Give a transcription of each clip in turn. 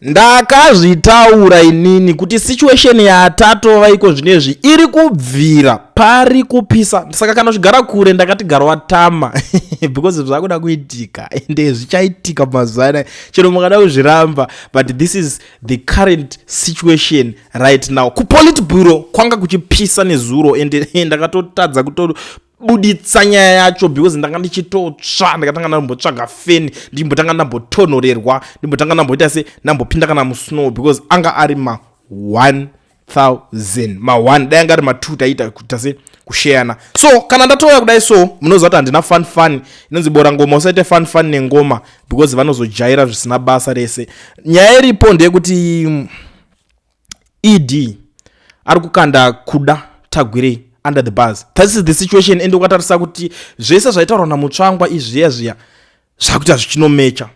Ndakazvitaura inini kuti situation yatatova iko zvinezvi iri kubvira pari kupisa. Saka kana uchigara kure, ndakati gara watama, because zvakuda kuitika, ende zvichaitika mazuva anaya, chero mukada kuzviramba, but this is the current situation right now. KuPolitburo kwanga kuchipisa nezuro, ende ndakatotadza kuto buditsa nyaya yacho because ndanga ndichitotsva. Ndakatanga ndambotsvaga feni, ndimbotanga ndambotonhorerwa, ndimbotanga ndamboita se ndambopinda kana musnow, because anga ari ma 1000 ma1. Dai anga ari ma2, taiita kuita se kusheyana. So kana ndatouya kudai, so munoziva kuti handina fun fun. Inonzi bora ngoma, usaite fun fun nengoma, because vanozojaira zvisina basa rese. Nyaya iripo ndeyekuti ED ari kukanda Kuda Tagwirei under the bus. This is the situation. Ende ukatarisa kuti zvese zvaitaurwa naMutsvangwa izviya zviya zvakuita zvichinomecha.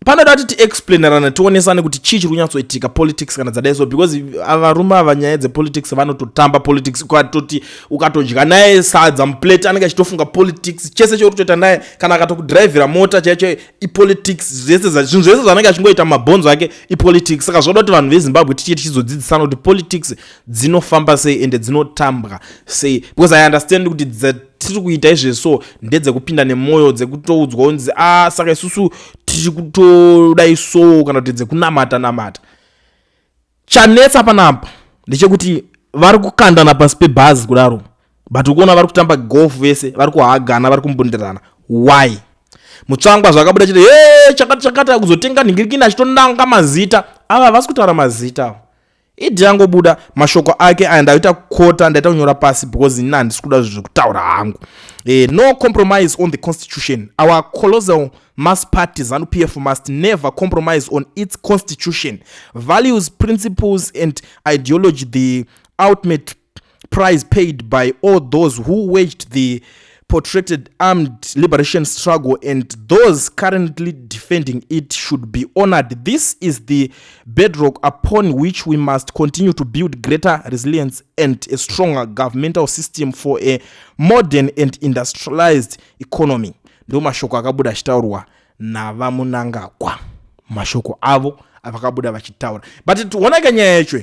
Panoda kuti tiexplainerana, tionesane kuti chii chiri kunyatsoitika. Politics kana dzadai so, because varume ava, nyaya dzepolitics, vanototamba politics. Ukatoti ukatodya naye sadza muplate, anenge achitofunga politics. Chese chauri kutoita naye, kana akatokudhiraivhira mota chaicho, ipolitics. Zvese, zvinhu zvese zvaanenge achingoita mumabhonzo ake ipolitics. Saka zvoda kuti vanhu veZimbabwe tichie tichizodzidzisana kuti politics dzinofamba sei, ende dzinotambwa sei, because I understand kuti dzatiri kuita izvezvo ndedzekupinda nemwoyo, dzekutoudzwa kunzi a ah, saka isusu tiri kutodai so, kana kuti dzekunamata namata. Chanetsa panapa ndechekuti vari kukandana pasi pebhazi kudaro, but ukuona vari kutamba golf vese, vari kuhagana, vari kumbundirana. Why? Mutsvangwa zvakabuda chiti he chakati chakati, kuzotenga nhingirikini, achitonanga mazita ava. Havasi kutaura mazita ava. ED angobuda mashoko ake aya. Ndaita kukota, ndaita kunyora pasi, because inini handisi kuda zvekutaura hangu. No compromise on the constitution. Our colossal mass party ZANU PF must never compromise on its constitution, values, principles and ideology. The ultimate price paid by all those who waged the protracted armed liberation struggle and those currently defending it should be honored. This is the bedrock upon which we must continue to build greater resilience and a stronger governmental system for a modern and industrialized economy. Ndo mashoko akabuda achitaurwa naVaMnangagwa, mashoko avo avakabuda vachitaura. But onaka nyaya yacho.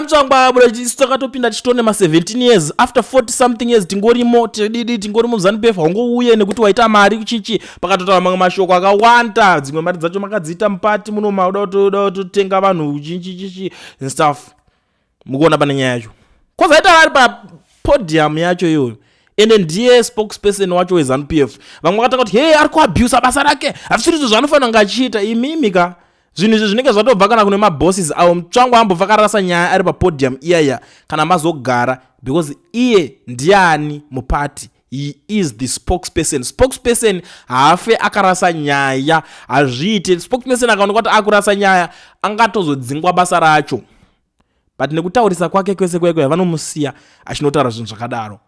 Mutsvangwa abuda, isu takatopinda tichitone ma17 years, after 40 something years tingorimo, tididi tingorimo ZANU PF. Haungouye nekuti waita mari chichi. Pakatotaura mamwe mashoko akawanda, dzimwe mari dzacho makadziita mupati muno, mauda kutotenga vanhu chichichichi stuff. Mukuona pane nyaya yacho, kwozaita vari papodium yacho iyoyo, ende ndiye spokesperson wacho weZANU PF. Vamwe vakatanga kuti, "He, ari kuabusa basa rake, hazvisiri izvo zvaanofanira kunge achiita." Imimi ka, zvinhu izvi zvinenge zvatobva kana kune mabosses avo. Mutsvangwa ambobva akarasa nyaya ari papodium iyaya kana mazogara, because iye ndiani mupati? He is the spokesperson. Spokesperson haafe akarasa nyaya, hazviite. Spokesperson akaonekwa kuti akurasa nyaya, angatozodzingwa basa racho. But nekutaurisa kwake kwese kwekwe, vanomusiya achinotaura zvinhu zvakadaro.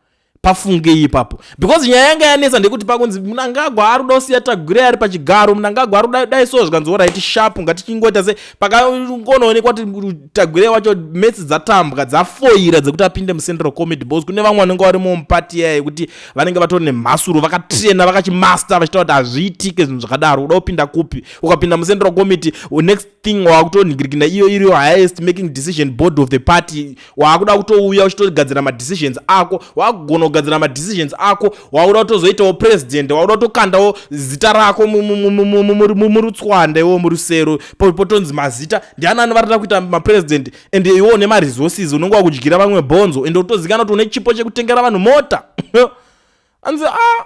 Pafungei ipapo, because nyaya yanga yanetsa ndekuti pakunzi Mnangagwa ari kuda kusiya Tagwirei ari pachigaro, Mnangagwa ari kuda dai so. Zvikanzi, "Alright, sharp, ngatichingoita se." Pakangonoonekwa kuti Tagwirei wacho metsi dzatambwa, dzafoira dzekuti apinde muCentral Committee, because kune vamwe vanenge varimo mupati yaya yekuti vanenge vatori nemhasuro, vakatrena, vakachimaster, vachitaura kuti hazviitike zvinhu zvakadaro. Uda kupinda kupi? Ukapinda muCentral Committee, next thing wakutonhingirikina iyo iriyo highest making decision board of the party. Waakuda kutouya uchitogadzira madecisions ako, wakugona kugadzira madecisions ako, wakuda kutozoitawo president, wakuda kutokandawo zita rako murutswanda, iwo murusero, potonzi mazita ndianani varida kuita mapresident. And iwo nemaresources unonge wakudyira vamwe bhonzo, ende utozikanwa kuti une chipo chekutengera vanhu mota. Anzi a ah,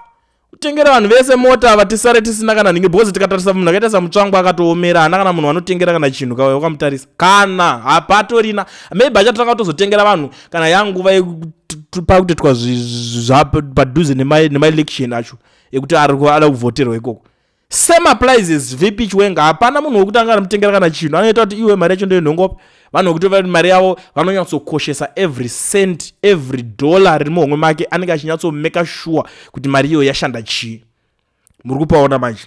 kutengera vanhu vese mota, vatisare tisina kana nhingi, because tikatarisa munhu akaita saMutsvangwa akatoomera, haana kana munhu anotengera kana chinhu. Kauya ukamutarisa, kana hapatorina. Maybe achatanga kutozotengera vanhu kana yanguva pakutoitwa padhuze nemaelection acho ekuti ari ada kuvhoterwa ikoko. Same applies as VP Chiwenga. Hapana munhu wekuti anga anamutengera kana chinhu. Anoita kuti iwe mari yacho ndoyenhongopi? Vanhu vekuti mari yavo vanonyatsokoshesa every cent, every dollar riri muhomwe make, anenge achinyatsomeka sure kuti mari iyoyo yashanda chii. Muri kupaona manje?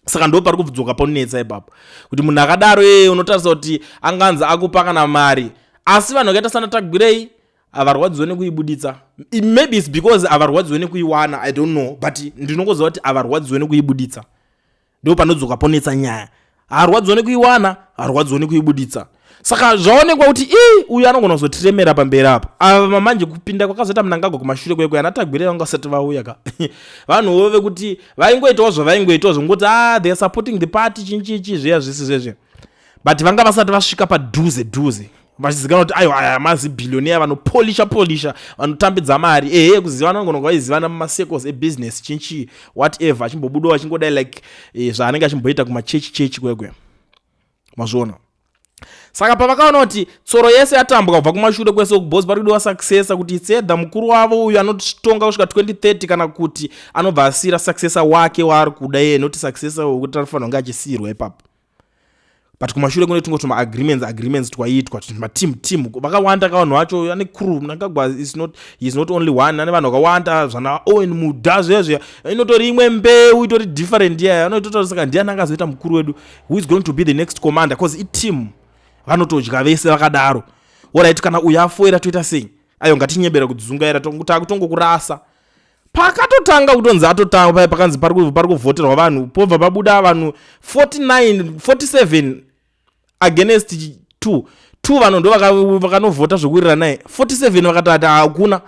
Saka ndo pari kudzoka ponetsa ipapo, kuti munhu akadaro iyeye unotarisa kuti anganzi akupa kana mari, asi vanhu vakaita sana Tagwirei havarwadziwe nekuibuditsa. Maybe it's because havarwadziwe nekuiwana, I don't know, but ndinongoziva kuti havarwadziwe nekuibuditsa. Ndo panodzoka ponetsa nyaya. Haarwadziwa nekuiwana, haarwadziwa nekuibuditsa. Saka zvaonekwa kuti i uyu anogona kuzotiremera pamberi apa. Ava manje kupinda kwakazoita Mnangagwa kumashure kwekwe, ana Tagwirei vanga vasati vauya ka. Vanhuwo vekuti vaingoitawo zvavaingoitawo, zvongoti ah, they are supporting the party, chinchichi zviya zvisi zvezve, but vanga vasati vasvika padhuze dhuze vachizikanwa kuti aiwa, aya mazibillionaire vanopolisha polisha, vanotambidza mari. Ehe, kuzivana vanogona kunge vaizivana mumacircles ebusiness, chinchi, whatever, achimbobudawo achingodai like zvaanenge achimboita kumachechi chechi kwekwe, mazviona. Saka pavakaona kuti tsoro yese yatambwa kubva kumashure kwese kubhosi, pari kudiwa successor, kuti itsedha mukuru wavo uyu anotonga kusvika 2030, kana kuti anobva asiyira successor wake waari kuda iye, noti successor wekuti anofanira kunge achisiyirwa ipapo. But kumashure kune tungoti maagreements, agreements twaiitwa, mateam team vakawanda ka vanhu vacho. Ane crew Mnangagwa is not, he is not only one, ane vanhu vakawanda, zvana Owen Mudha zvezve, inotori imwe mbeu itori different iyaya anoitotaura. Saka ndiani angazoita mukuru wedu? Who is going to be the next commander? Because iteam, vanotodya vese vakadaro. Alright, kana uyu afoira, toita sei? Ayo, ngatinyebera kudzungaira, takutongokurasa. Pakatotanga kutonzi atotanga paya pakanzi pari kuvhoterwa vanhu, pobva pabuda vanhu 49, 47 against 2 2. Vanhu ndo vakanovhota zvokuwirira naye. 47 vakatati hakuna,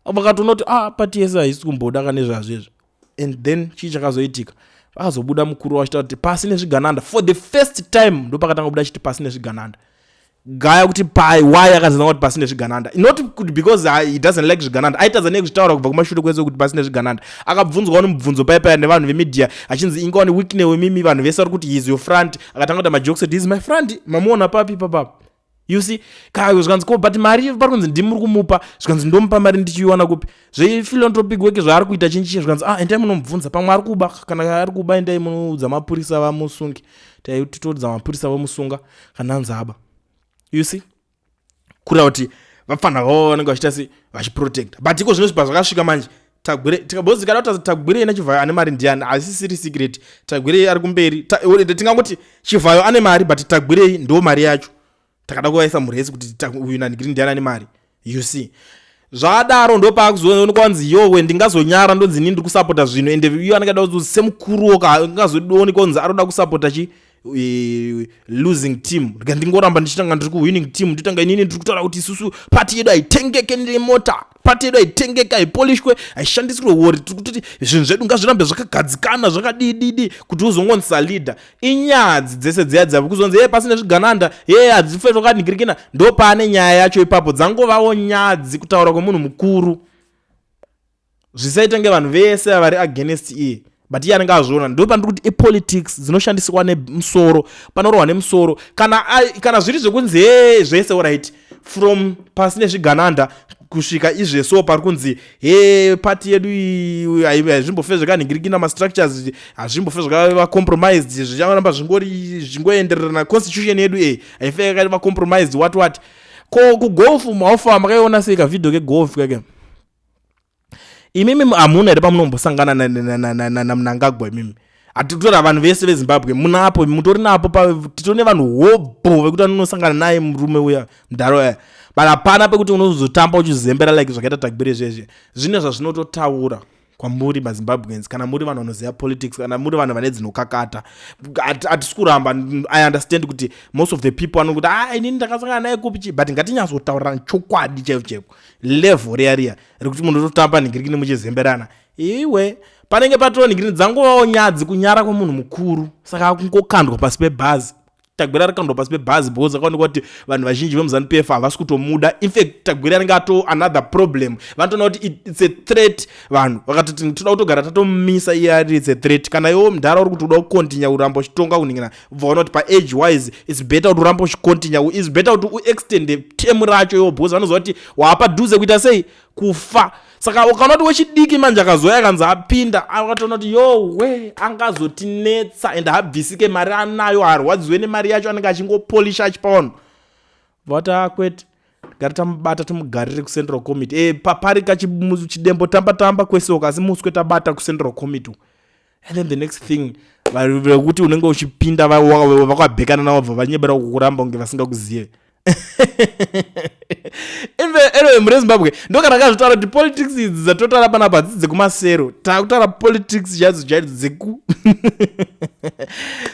vakatonoti ah, pati yese haisi kumboda kane zvazvo izvo. And then chii chakazoitika? Vakazobuda mukuru wachitaura kuti pasi nezvigananda. For the first time ndo pakatanga kubuda chiti pasi nezvigananda. Gaya kuti pai why akazana kuti pasi nezvigananda? Not kuti because he doesn't like zvigananda. Aitadza nekuzvitaura kubva kumashure kwese kuti pasi nezvigananda. Akabvunzwawo nemubvunzo pai paya nevanhu vemedia, achinzi ingawa neWicknell wemimi, vanhu vese vari kuti he is your front. Akatanga kuita majokes kuti, "Is my front, mamuona papi papapo?" You see ka, zvikanzi ko, but mari pari kunzi ndimuri kumupa. Zvikanzi, "Ndomupa mari ndichiiwana kupi? Zvephilanthropic work zvaari kuita chinchi?" Zvikanzi, "Ah, endai munomubvunza, pamwe ari kuba. Kana ari kuba, endai munoudza mapurisa vamusunge." Taitoudza mapurisa vomusunga kana anzi aba. You see, kureva kuti vapfana vavo vanenge vachiita se vachiprotecta. But iko zvino zvipa zvakasvika manje, Tagwirei tikabozikana kuti Tagwirei naChivhayo ane mari ndiani? Hasisiri secret, Tagwirei ari kumberi. Tingangoti Chivhayo ane mari, but Tagwirei ndo mari yacho. Takada kuvaisa muresi kuti uyu nandigiri ndiani ane mari. You see, zvadaro ndopaakuzoonekwa kunzi yowe, ndingazonyara ndonzi inini ndiri kusapota zvinhu, ende iyo anenge ada kuzi semukuruwo angazoonekwa kunzi aroda kusapota chi losing team. Rega ndingoramba ndichitanga ndiri kuwinning team, nditanga inini ndiri kutaura kuti isusu pati yedu haitengeke nemota, pati yedu haitengeke, haipolishwe, haishandisirwe wori. Tiri kutoti zvinhu zvedu ngazvirambe zvakagadzikana, zvakadididi, kuti uzongonisa leader. Inyadzi dzese dziya dzavo kuzonzi ye pasine zvigananda, ye hadzife zvakadingirikina. Ndo paane nyaya yacho ipapo, dzangovawo nyadzi kutaura kwemunhu mukuru. Zvisaita nge vanhu vese vari against iye, but iye anenge azviona. Ndo pandiri kuti ipolitics dzinoshandiswa nemusoro, panorohwa nemusoro. Kana zviri zvekunzi he zvese alright, from pasi nezvigananda kusvika izveso pari kunzi he pati yedu hazvimbofe zvakanhingirikina, mastructures hazvimbofe zvakava compromised, zvicharamba zvingori zvingoendererana, constitution yedu e haife yakava compromised, what what. Ko kugolf maufa makaiona sei kavideo kegolf kake? Imimi hamuna here pamunombosangana naMnangagwa? Imimi, hatitora vanhu vese veZimbabwe munapo, mutori napo, titori nevanhu hobho vekuti anonosangana naye murume uya mudharo aya, but hapana pekuti unozotamba uchizembera like zvakaita Tagwirei zvezve. Zvine zvazvinototaura kwamuri maZimbabweans, kana muri vanhu vanoziva politics, kana muri vanhu vane dzinokakata. Hatisi kuramba, I understand kuti most of the people anokuti a ah, inini ndakasangana naye kupi chi, but ngatinyatsotaurana chokwadi chaivo chaiko. Level riya riya rekuti munhu ototamba nhingirikini muchizemberana, iwe panenge patoo nhingirikini, dzangovawo nyadzi, kunyara kwemunhu mukuru. Saka akungokandwa pasi pebhazi. Tagwirei arikandwa pasi pebhazi because akaonekwa kuti vanhu vazhinji vemuZANU PF havasi kutomuda. Infact, Tagwirei anenge ato another problem. Vanotoona kuti it's a threat. Vanhu vakatoti toda kutogara tatomumisa iye ari, it's a threat. Kana iwo mudhara uri kuti uda kucontinue kuramba uchitonga kuningina, ubva waona kuti paage wise it's better kuti uramba uchicontinue, it's better kuti uextende term racho iwo, because vanoziva kuti waapadhuze kuita sei, kufa. Saka ukaona kuti wechidiki manje akazoya, akanzi apinda, akatoona kuti yowe, angazotinetsa, and habvisike mari anayo, harwadziwe nemari yacho, anenge achingopolisha achipa vanhu. Vati akwete, gari tamubata, timugarire kucentral committee. E, pari kachidembo tamba tamba kwese, kasi muswe tabata kucentral committee. And then the next thing vekuti unenge uchipinda vakabhekana navo, bva vanyebera kukuramba kunge vasingakuzive. Anyway, mune Zimbabwe ndokana kazvitaura kuti politics idzi dzatotaura panapa hadzisi dzekumasero, taakutaura politics chaidzo chaidzo dzeku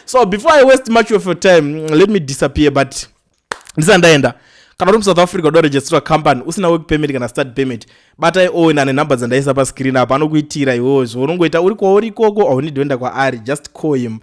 So before I waste much of your time, let me disappear. But ndisati ndaenda, kana uri muSouth Africa, uda register company, usina work permit kana study permit, batai Owen ane nhamba dzandaisa pascreen apa. Anokuitira iwewo zvaunongoita uri kwauri ikoko. Haunidi kuenda kwaari, just call him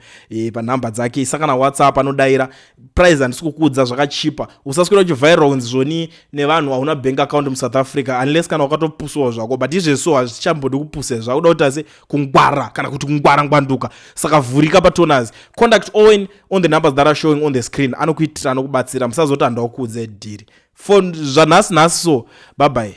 panhamba dzake. Isa kana WhatsApp, anodayira. Price handisi kukuudza, zvakachipa. Usaswera uchivhairwa kunzi zvoni nevanhu hauna bank account muSouth Africa, unless kana wakatopusawo zvako. But izvezvo hazvichambodi kupuse, zvakuda kuti asi kungwara kana kuti kungwara ngwanduka. Saka vhurika patoners. Contact Owen on the numbers that are showing on the screen. Anokuitira, anokubatsira. Musazoti handakuudze dhiri for zvanhasi nhasi. So bye bye.